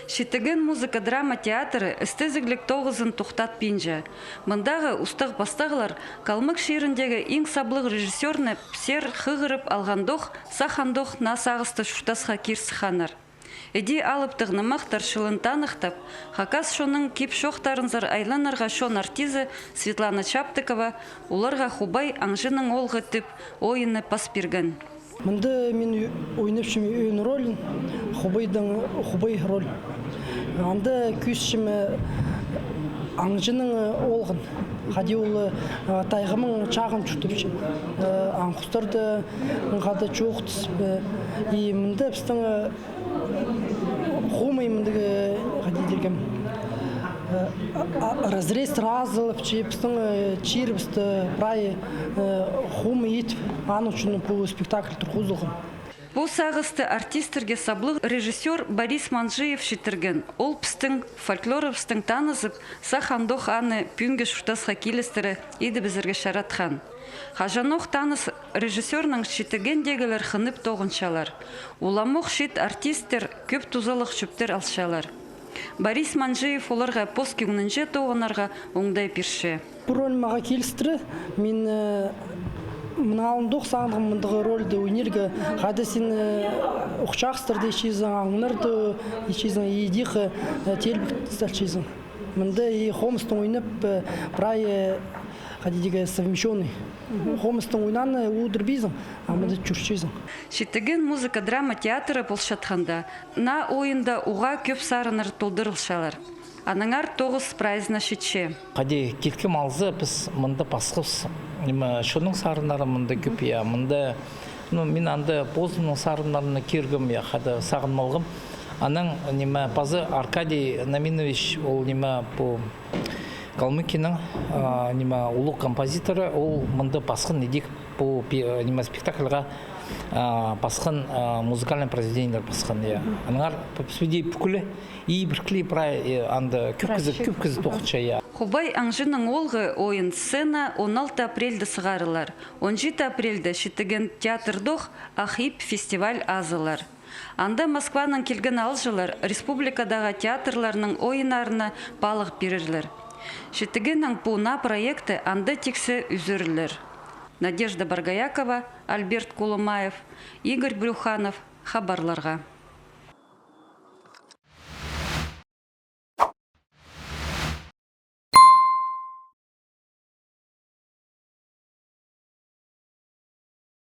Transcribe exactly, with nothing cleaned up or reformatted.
Читіген музыка-драма театры істезіглік тоғызын тохтатпинча. Мындағы устағ-пастағлар калмык чиріндегі иң саблығ режиссёрны псер хығырып алғандох, сах андох наа сағысты чуртасха кир сыхханнар. Іди алыптығ нымахтар чылын таныхтап, хакас чонның кип-чоохтарынзар айланарға чон артизі Светлана Чаптыкова оларға Хубай аңҷының оолғы тіп ойынны пас пирген. Мында мин ойнапчам ӧӧн рольын, Хубайдың, Хубай роль. Анда кӧзітчем аңҷының оолғын. Хайди ол тайғамаң чағын чуртапча. Аң-хустарны хада чоохтас. И мында пістің хомай мындағ, хайди тирге, разрез разылып, че пістің чирібісті прай хомай итіп, аның ӱчӱн пу спектакль турғызылған. Пу сағысты артистерге саблығ режиссёр Борис Манджиев читірген. Ол пістің фольклорыбыстаң танызып, сах андох аны пӱӱнгі чуртасха килістіре идібізерге чаратхан. Хаҷанох таныс режиссёрнаң читігендегілер хынып тоғынчалар. Уламох чиит артисттер кӧп тузалығ чӧптер алчалар. Борис Манджиев оларға пос кӧңнінҷе тоғынарға оңдай пирче. Пу роль мағаа килістіре. Мин мынаң алнындох сағынғам мындағ рольды ойнирға. Хайда син ох чахстарны итчезің, аңнарны итчезің, и тихо теелбек салчазың. Мында и хомыстаң ойнап, прай, хайди тирге, совмещённый. Хомыстаң ойнааны удурбазың, а мында чӧрчезің. Читіген музыка-драма театры полчатханда, наа ойында уғаа кӧп сарыннар толдырылчалар. Аннаңар тоғыс прайзына читче. Хайди килкім алза, піс мында пасхабыс. Ниме, чонның сарыннары мында кӧп, я, мында Ну, мин анда позымның сарыннарына киргем, я, хада сағын алғам. Анаң, ниме, пазы Аркадий Наминович, ол, ниме, пу Калмыкияның, а, ниме, улуғ композиторы, ол мында пасхан идӧк пу пи-, ниме, спектакльға, а, пасхан, а, музыкальный произведениелер пасхан, я. Аннаңар пу-, пу-, пӱкӱле, и піркілей прай, э, анда кӧп кізі, кӧп кізі тоғынча, я. Хубай аңҷының оолғы ойын сцена он алты апрельде сығарылар. Он читі апрельде Читіген театрдох «Ах иб» фестиваль азылар. Анда Москванаң килген аалҷылар республикадағы театрларның ойыннарына паалағ пирерлер. Читігеннің пу наа проекті анда тиксі ӱзӱрілер. Надежда Боргоякова, Альберт Кулумаев, Игорь Брюханов, хабарларға.